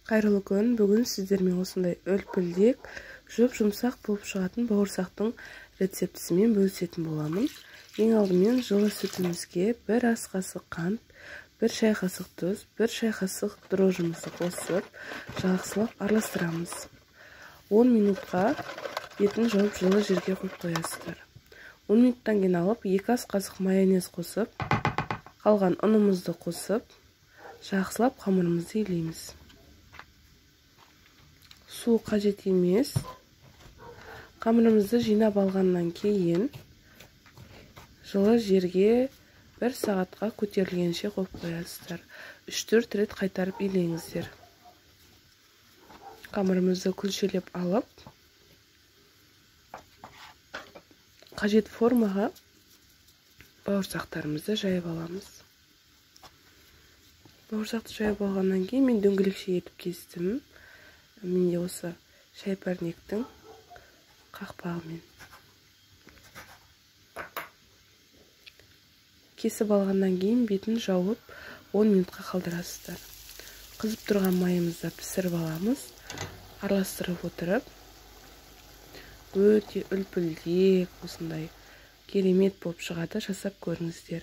Қайырлы күн. Бүгін сіздермен осындай үлпілдек, жұп-жұмсақ болып шығатын бауырсақтың рецептісімен бөлісетін боламын. Ең алдымен жылы сүтімізге 1 ас қасық қант, 1 шай қасық тұз, 1 шай қасық дрожжымызды қосып, жақсылап араластырамыз. 10 минутқа бетін жауып жылы жерге қойып қоясыздар. 10 минуттан кейін алып 2 ас қасық майонез қосып, қалған ұнымызды қосып, жақсылап қамырымызды илейміз. Су қажет емес. Қамырымызды жинап алғаннан кейін жылы жерге 1 сағатқа көтерілгенше қойып қоясыздар. 3-4 рет қайтарып илеңіздер. Қамырымызды күлшелеп алып, қажет формаға бауырсақтарымызды жайып аламыз. Бауырсақты жайып алғаннан кейін мен дөңгелекше етіп кестім. Менде осы шай пәрнектің қақпағымен. Кесіп алғаннан кейін бетін жауып 10 минутқа қалдырасыздар. Қызып тұрған майымызды пісіріп аламыз. Араластырып отырып, өте үлпілдек, осындай керемет болып шығады. Жасап көріңіздер.